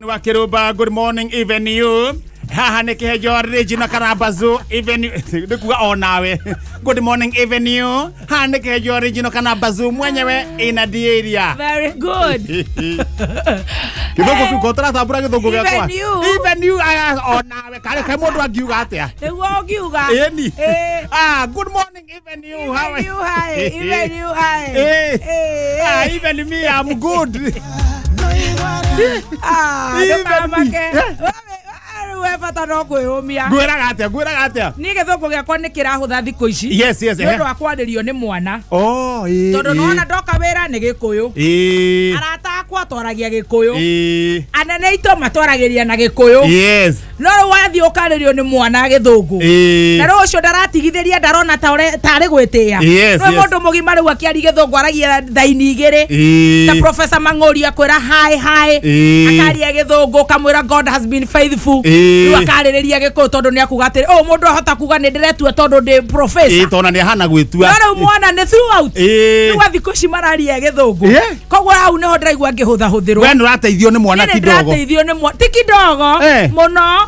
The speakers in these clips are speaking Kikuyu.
Wa Kiruba, good morning even you. Haha nä kä hejo Regina Karambazu even you. Nä kuga onawe. Good morning even you. Haha nä kä hejo Regina Karambazu mwenyewe ina the area. Very good. Gĩthũngũ kĩu ko tũratambũra gĩthũngũ gĩakwa. Even you. Even you onawe karĩ kaĩ mũndũ angiuga atĩa? Nĩguo ũngiuga. Ĩni. Eh. Ah, good morning even you. How Even you hi. Even you hi. Eh. Eh. Ah, even me I'm good. Ah, Even me. ndũkamake. Eh. Rĩu we bata no kwĩyũmia. Ngwĩraga atĩa? Ngwĩraga atĩa? Niĩ gĩthũngũ gĩakwa nĩ kĩrahũtha thikũ ici. Yes, yes. Nĩ ũndũ wa kwarĩrio nĩ mwana. Oh, ĩĩ. Tondũ nĩwona ndoka wĩra nĩ gĩkũyũ. Ĩĩ. Arata akwa twaragia gĩkũyũ. Ĩĩ. Anene aitũ matwaragĩria na gĩkũyũ. Yes. No rĩu wathiĩ ũkarĩrio nĩ mwana gĩthũngũ. Ĩĩ. Na rĩu ũcio ndaratigithĩria ndarona ta tarĩ gwĩtĩa. Yes, Rĩu yes. mũndũ mũgima rĩu akĩaria gĩthũngũ aragia thaini igĩrĩ. Ĩĩ. Ta Professor Mang'ori akwĩra hi hi. Ĩĩ. Akaria gĩthũngũ ũkamwĩra God has been faithful. Ĩĩ. Rĩu akarĩrĩria gĩkũyũ tondũ nĩ akuga atĩrĩ, "Oh, mũndũ ahota kuga nĩ ndĩretua tondũ ndĩ professor." Ĩĩ, tondũ nĩ ahana gwĩtua. No rĩu mwana nĩ throughout. Ĩĩ. Rĩu thikũ ici mararia gĩthũngũ. Ĩĩ. Koguo hau nĩho ndĩraigua ngĩhũthahũthĩrwo. We nĩ ũrateithio nĩ mwana Niĩ nĩ kidogo. ndĩrateithio nĩ mwana. Ti kidogo. Eh. Mũno.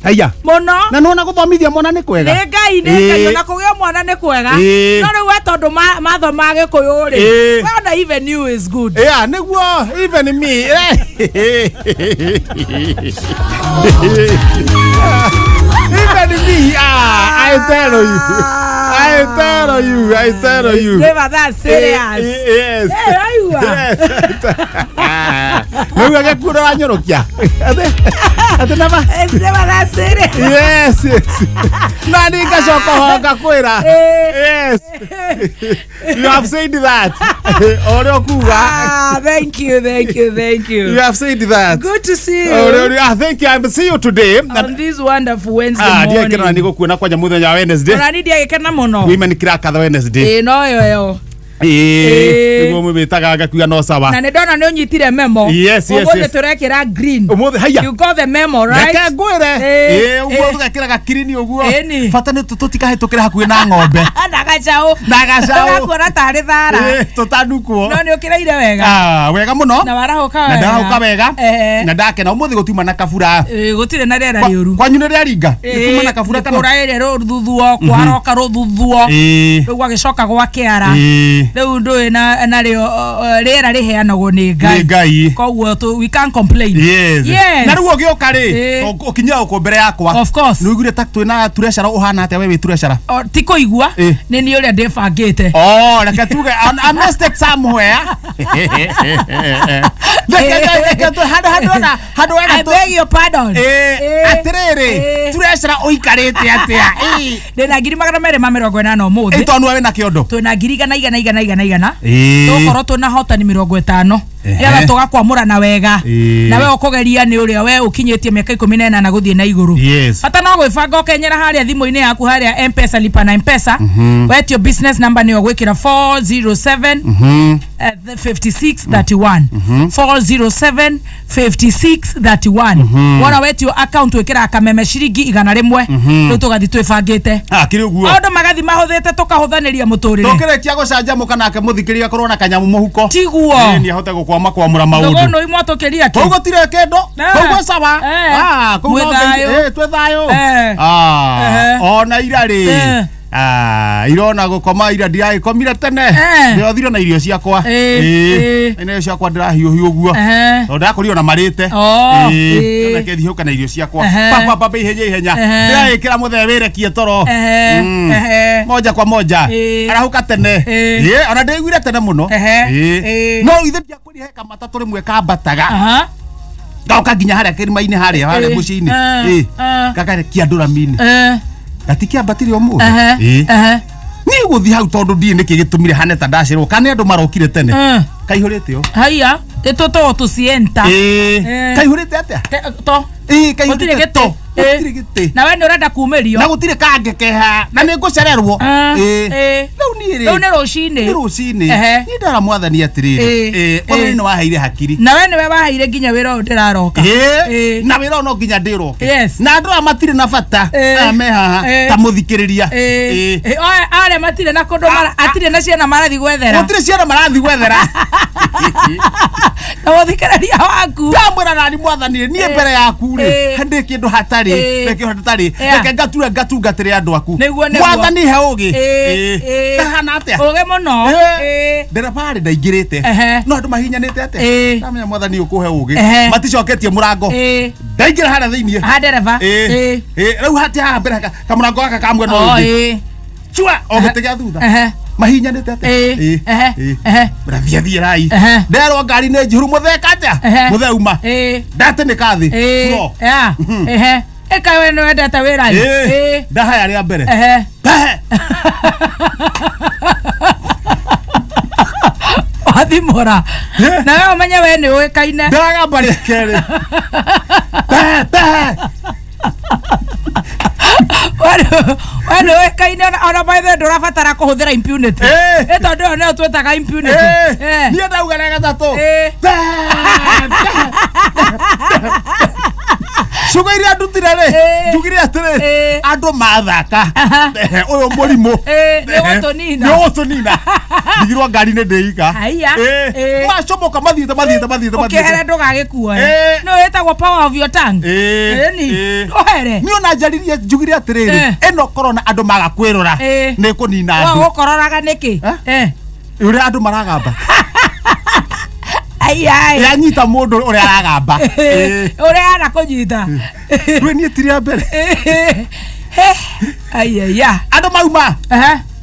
Haiya. Mũno. Na nĩwona gũthomithia mwana nĩ kwega. Nĩ Ngai, nĩ Ngai, Ĩĩ. ona kũgĩa mwana nĩ kwega. Ĩĩ. No rĩu we tondũ mathoma gĩkũyũ rĩ, Ĩĩ. we ona even you is good. Yeah, nĩguo even me. Even me. Ah, I tell you. I tell you. I tell you. Never that serious. Yes. Eh, raigua. Rĩu agĩkuo ũranyũrũkia. Atĩ nama. It's never that serious. Yes, yes. Na nĩ ngacoka ho ngakwĩra. Eh. Yes. You have said that. Ũrĩa ũkuga. Ah, thank you, thank you, thank you. You have said that. Good to see you. Ũrĩa ah, thank you. I will see you today. On this wonderful Wednesday Ah, morning. ndiakena nĩ gũkuona kwanja mũthenya wa Wednesday. Ona niĩ ndiagĩkena mũno. Women crack the Wednesday. Ĩĩ no yo yo. Ĩĩ. Nĩguo mwĩtaga ngakuga no sawa. Na nĩ ndona nĩ ũnyitire memo. Yes, yes, Ũmũthĩ yes. tũrekĩra green. Ũmũthĩ haiya. You got the memo, right? Reke ngwĩre. Ĩĩ, Ĩĩ, ũguo ĩĩ. tũgekĩra gakirini ũguo. Ĩni. Bata nĩ tũtikahĩtũkĩre hakuhĩ na ng'ombe. Na gacaũ. Na gacaũ. Tũgakuona tarĩ thara. Ĩĩ, tũtanukwo. No nĩ ũkĩraire wega. Ah, wega mũno. Na warahũka wega. Na ndarahũka wega. Eh. Na ndakena ũmũthĩ gũtiuma na kabura. Ĩĩ, gũtirĩ na rĩera rĩũru. Kwanyu nĩ rĩaringa? Gũtiuma na kabura kana? Kũraĩre rũthuthuo, kwaroka rũthuthuo. Ĩĩ. Rĩu gwagĩcoka gwakĩara. Ĩĩ. Rĩu ndũĩ na narĩo rĩera rĩheanagwo nĩ Ngai. Nĩ Ngai. Koguo we can't complain. Yes. Yes. Na rĩu ũgĩũka rĩ, Ĩĩ. ũkinyia gũkũ mbere yakwa. Of course. Nĩ ũiguire ta twĩna turecara ũhana atĩa we wĩ turecara? O, ti kũigua Ĩĩ. nĩ niĩ ũrĩa ndĩbangĩte. Oh, reke tuge I mistake somewhere. Reke tu handũ handũ na handũ wega I beg your pardon. Ĩĩ, Ĩĩ. atĩrĩrĩ, Ĩĩ. turecara ũikarĩte atĩa? Ĩĩ. Ndĩna 280 Ĩĩ ũmũthĩ. tondũ wĩna kĩondo. Twĩna ngiri igana igana igana igana igana. Ĩĩ. Tũgũkorwo twĩna hotani 50. Ehe. Nĩgetha tũgakwamũrana wega. Ĩĩ. Na we ũkũgeria nĩ ũrĩa we ũkinyĩtie mĩaka 18 gũthiĩ na igũrũ. Yes. Bata no gwĩbanga ũkenyera harĩa thimũ-inĩ yaku harĩa M-Pesa lipa na M-Pesa. Wetio business number nĩyo gwĩkĩra 407 5631 407 5631 wona wetio account wĩkĩraga kameme ciringi 100 rĩu tũgathiĩ twĩbangĩte Ah, kĩrĩ ũguo. maũndũ magathi mahũthĩte tũkahũthanĩria mũtũrĩre Tũkĩrĩkia gũcanjamũka nake mũthikĩrĩria akorwo na kanyamũ mũhuko. tiguo Ĩĩ, nĩ ahote gũkwama kwamũra maũndũ. thũgũnũ imwatũkĩria kĩ Kũu gũtirĩ kĩndũ. Eh. Kũu gwĩ sawa. Eh. Ah, kũu Mwĩ no thayũ. Ngai- Ĩĩ, twĩ thayũ. Eh. Ah, Ehe. ona ira rĩ. Eh. Ah, irona gũkoma ira ndiragĩkomire tene. Eh. Ndĩrothire na irio ciakwa. Ĩĩ, Ĩĩ. ĩĩ. Na irio ciakwa ndĩrahiũhia ũguo. Ehe. Tondũ ndakorire ona marĩte. Oh, Ĩĩ. ĩĩ. Ndĩrona kĩthiũka na irio ciakwa. Ehe. Pa pa pa ihenya ihenya. Ehe. Ndĩragĩkĩra mũthee wĩrekie toro. Ehe, Mm. ehe. Moja kwa moja. Ĩĩ. Arahũka tene. Ĩĩ. Ĩĩ, ona ndĩiguire tene mũno. Ehe. Ĩĩ. Ĩĩ. No ithe ndiakwĩrire he kamata tũrĩmwe kambataga. Aha. Gaũka nginya harĩa kĩrĩma-inĩ harĩa harĩa Ĩĩ. mũciĩ-inĩ. Eh, Ĩĩ. eh. Gakarekia ndũrami-inĩ. Eh, Gatikĩambatire ũmũthĩ. ehe, Ĩĩ. ehe. Niĩ gũthiĩ hau tondũ ndiĩ nĩkĩ gĩtũmire hane ta ndacerwo kana nĩ andũ marokire tene. Eh. Kaihũrĩte ũ. Haiya ĩtũ tũcienta Ĩĩ. Eh. Kaihũrĩte atĩa? To Ĩĩ, gũtirĩ kaihũrĩte gĩtĩ. to. Ĩĩ. Gũtirĩ gĩtĩ. Na we nĩ ũrenda kumĩrio. Na gũtirĩ kangĩkeha na nĩ ngũcererwo. Ah, Ĩĩ. ĩĩ. Rĩu niĩ rĩ. Rĩu nĩ rũcinĩ. Nĩ rũcinĩ. Ehe. Niĩ ndara mwathani atĩrĩrĩ. Ĩĩ. Ĩĩ, mwathani Ĩĩ. nĩ waheire hakiri. Na we nĩwe waheire nginya wĩra ũyũ ndĩraroka. Ĩĩ. Ĩĩ. Na wĩra ũyũ no nginya ndĩroke. Yes. Na andũ aya matirĩ na bata. Ĩĩ. Aya me haha Ĩĩ. ta mũthikĩrĩria. Ĩĩ. Ĩĩ. Ĩĩ, oe, arĩa matirĩ na kũndũ atirĩ na ciana marathiĩ gwethera. Gũtirĩ ciana marathiĩ gwethera. Na mũthikĩrĩria waku. Ndamwĩra nani mwathani niĩ mbere yaku rĩ ndĩ kĩndũ hatarĩ reke hatarĩ reke ngature ngatungatĩre andũ aku. Mwathani he ũgĩ. Ndahana atĩa? Ũgĩ mũno. Ndereba rĩ ndaingĩrĩte no andũ mahinyanĩte atĩa? Ndamenya mwathani ũkũhe ũgĩ. Maticoketie mũrango. Ndaingĩra harĩa thĩiniĩ. Ha ndereba. Rĩu hatia haha mbere kamũrango gaka ka mwena ũyũ ũngĩ. Chua o gĩtĩ gĩa thutha. Mahinyanĩte atĩa? Rathiĩ thiĩrai. Nderwo ngari nĩ njihũru mũtheka atĩa? Mũtheuma. Ndatĩnĩka thĩ. Floor. Ĩka we nĩ wendete wĩra. Ndahaya rĩa mbere. Wathimũra. Nawe ũmenye we nĩ ũĩkaine. Ndagamba rĩa kerĩ. We nĩ ũĩkaine ona by the way ndũrabatara kũhũthĩra impunity. Tondũ ĩyo nĩyo twĩtaga impunity. Niĩ ndauga rĩa gatatũ. Ciugo iria ndutire rĩ njugire atĩrĩ andũ mathaka ũyũ mũrimũ nĩ ũgũtũnina. Ndigirwo ngari-inĩ ndĩika. Macomoka mathiĩte mathiĩte mathiĩte. Ũkĩhere ndũgagĩkuoe. Nĩ wĩtagwo power of your tongue. Ĩni ũhere. Niĩ ona njaririe njugire atĩrĩrĩ ĩno korona andũ maga kwĩrora nĩ kũnina andũ. Ũgũkororaga nĩkĩ? Ũrĩa andũ maragamba. Ai. Yanyita mũndũ ũrĩa aragamba. Ũrĩa arakũnyita. Rĩu niĩ ti rĩa mbere. Ai. Andũ mauma.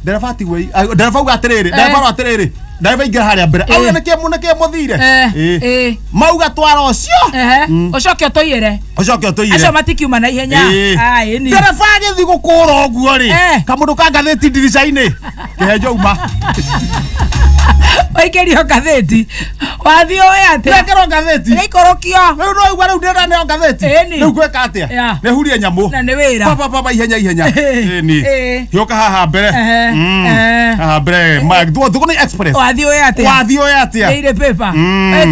Ndereba atigwo ndereba auga atĩrĩrĩ ndereba auga atĩrĩrĩ ndereba ingĩra harĩa mbere. Auga nĩkĩ nĩkĩ mũthire. Mauga twara ũcio. Ũcoke ũtũiyĩre. Ũcoke ũtũiyĩre. Acio matikiuma na ihenya. Ndereba agĩthiĩ gũkũra ũguo rĩ. Kamũndũ ka ngathĩti ndirica-inĩ. Kĩhenjo uma. Waikĩrio ngathĩti. Wathiĩ ũĩ atĩa? Ndekĩrwo ngathĩti. Ĩikũrũkio. Rĩu no igua rĩu ndĩraneo ngathĩti. Rĩu ngwĩka atĩa? Nĩ hurie nyamũ. Na nĩ wĩra. Papa papa ihenya ihenya. Ĩni. Gĩũka haha mbere. Haha mbere. Thũgũnĩ Express. Wathiĩ ũĩ atĩa? Wathiĩ ũĩ atĩa? Nĩ irĩ paper.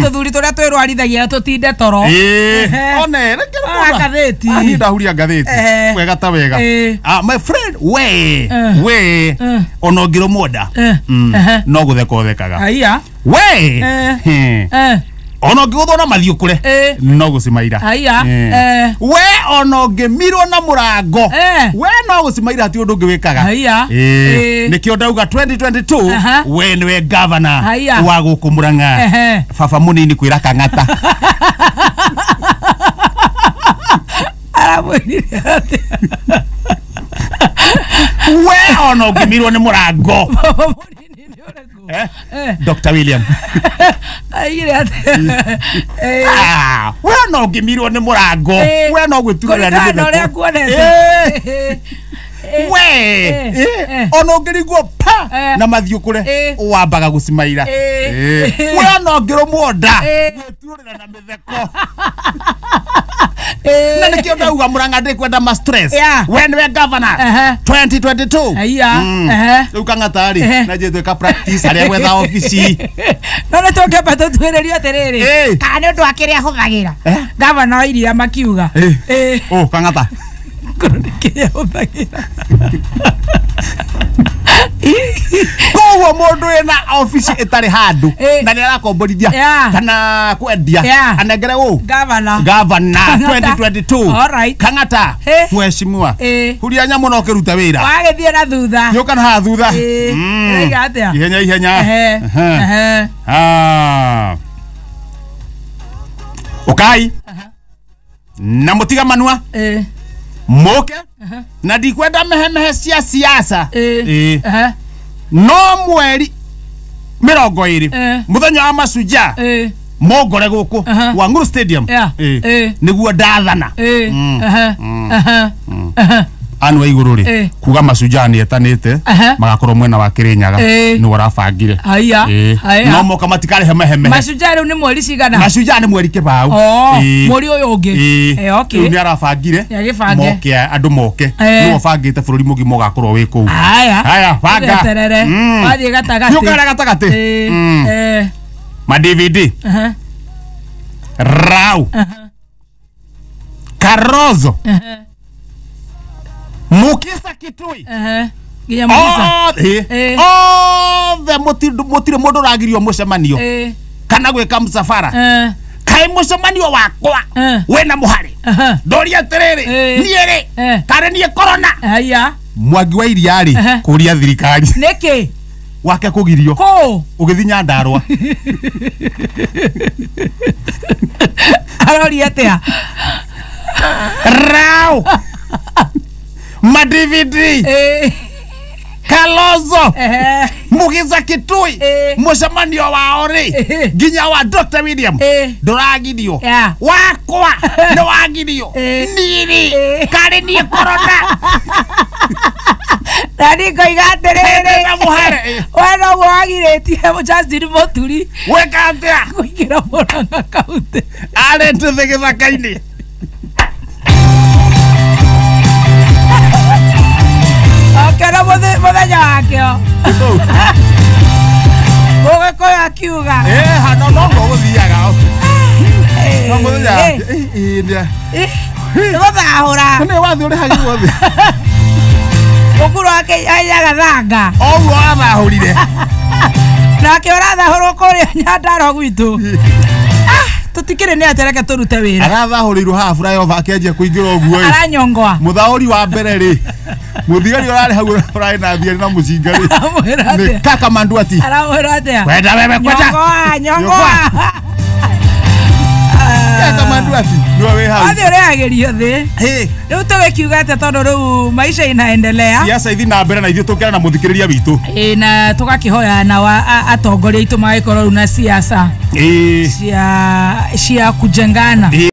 Tũthuri tũrĩa twĩrwarithagia tũtinde toro. One reke ngathĩti. Niĩ ndahuria ngathĩti. Wega ta wega. My friend we we ona ũngĩrũmwo nda no gũtheka ũthekaga. Haiya. We ona ũngĩgũthwo na mathiũ kũre no gũcimaira. Haiya. We ona ũngĩmirwo na mũrango we no gũcimaira hatirĩ ũndũ ũngĩ wĩkaga. Haiya. Nĩkĩo ndauga 2022 we nĩwe governor wa gũkũ Murang'a. Baba mũnini kwĩra Kang'ata. Aramwĩrire atĩa? We ona ũngĩmirwo nĩ mũrango. Dr. William. Aigire atĩa? We no ũngĩmirwo nĩ mũrango. We no gwĩturĩra nĩ mĩtheko. Ũrĩa nguonete. We ona ũngĩringwo pa na mathiũ kũre wambaga gũcimaira. We ona ũngĩrũmwo nda gwĩturĩra na mĩtheko. Na nĩkĩo ndauga Murang'a ndĩkwenda ma stress. We nĩwe governor 2022. Rĩu Kang'ata rĩ na njĩtwĩka practice harĩa gwetha obici. No nĩ tũngĩamba tũtuĩrĩrio atĩrĩrĩ kana nĩ ũndũ wa kĩrĩa ahũthagĩra. Governor wa iria makiuga. Kang'ata. Ngorwo nĩ kĩrĩa ahũthagĩra. Koguo mũndũ wĩna obici ĩtarĩ handũ na nĩ arakomborithia kana kwendia anengere ũ Governor. Governor 2022. Alright. Kang'ata mheshimiwa huria nyamũ na ũkĩruta wĩra. Wagĩthiĩ na thutha. Gĩũka na haha thutha. Ĩraiga atĩa? Ihenya ihenya. Ũkai na mũtiga manua mũke na ndikwenda mehemehe cia siasa. No mweri 20 muthenya wa Mashujaa mongore gũkũ Wang'uru Stadium nĩguo ndathana. Anu wa igũrũ rĩ kuga Mashujaa nĩ etanĩte magakorwo mwena wa Kirinyaga nĩ ũrabangire. No moka matikarĩhe mehemehe. Mashujaa rĩu nĩ mweri cigana? Mashujaa nĩ mweri kĩbaũ. Mweri ũyũ ũngĩ. Rĩu nĩ arabangire moke andũ moke nĩwe ũbangĩte bũrũri mũgima ũgakorwo wĩ kũu. Haya banga. Wathiĩ gatagatĩ. Nĩũkara gatagatĩ. Ma DVD. Rau. Karozo. Mukisa Kitui. Nginya Mukisa. Othe mũtirĩ mũndũ ũragirio mũcemanio. Kana gwĩka msafara. Eh. Kaĩ mũcemanio wakwa Eh. wĩna mũhari. Aha. Ndoria atĩrĩrĩ, Eh. niĩ rĩ, Eh. karĩ niĩ corona. Haya. Mwangi wa Iria rĩ, Ehe. kũria thirikari. Nĩkĩ? Wake kũgirio. Kũ? Ũgĩthiĩ Nyandarũa. Aroria atĩa? Rau. Ma DVD. Eh. Kalonzo. Ehe. Mugiza Kitui. Eh. Mũcemanio wao rĩ, Eh. nginya wa Dr. William. Eh. Ndũragirio. Yeah. Wakwa nĩ wagirio. Eh. Niĩ rĩ, Eh. karĩ niĩ corona. Na niĩ ngoiga atĩrĩrĩ. Ndĩna mũhare. We noguo wagirĩtie Justin Mũturi Weka atĩa? kũingĩra Murang'a kaunti. Arĩ tũthĩ gĩthaka-inĩ. Okĩona mũthenya wakĩo. Mũgĩkũyũ akiuga. Eh, hano no gũthiaga. No mũthenya. Eh, Eh, eh, eh, nĩ gũthahũra. nĩ wathiĩ ũrĩhagio guothe. Mũkuru akĩaga thanga. Oguo wathahũrire. Nake ũrathahũrwo kũrĩa Nyandarũa gwitũ. Ah, tũtikĩrĩ nĩ atĩ reke tũrute wĩra. Arathahũrĩirwo haha flyover akĩanjia kũingĩra ũguo ĩ. Aranyongwa. Mũthahũri wa mbere rĩ, mũthigari ũrarĩ hau ũrarĩ na thiarĩ na mũcinga rĩ. Aramwĩra Nĩ atĩa? kaka manduati. Aramwĩra atĩa? Kwenda wewe kwenda. Nyongoa, nyongoa. Kaka manduati. Nĩwe wĩ hau. Othe ũrehagĩrio thĩ. Hĩ, Rĩu tũgĩkiuga atĩa tondũ rĩu maisha inaendelea. siasa ithi na mbere na ithuĩ tũkĩra na mũthikĩrĩria witũ. Ĩ, na tũgakĩhoya na atongoria aitũ magĩkorwo rĩu na siasa Ĩ. cia kujengana. Ĩ.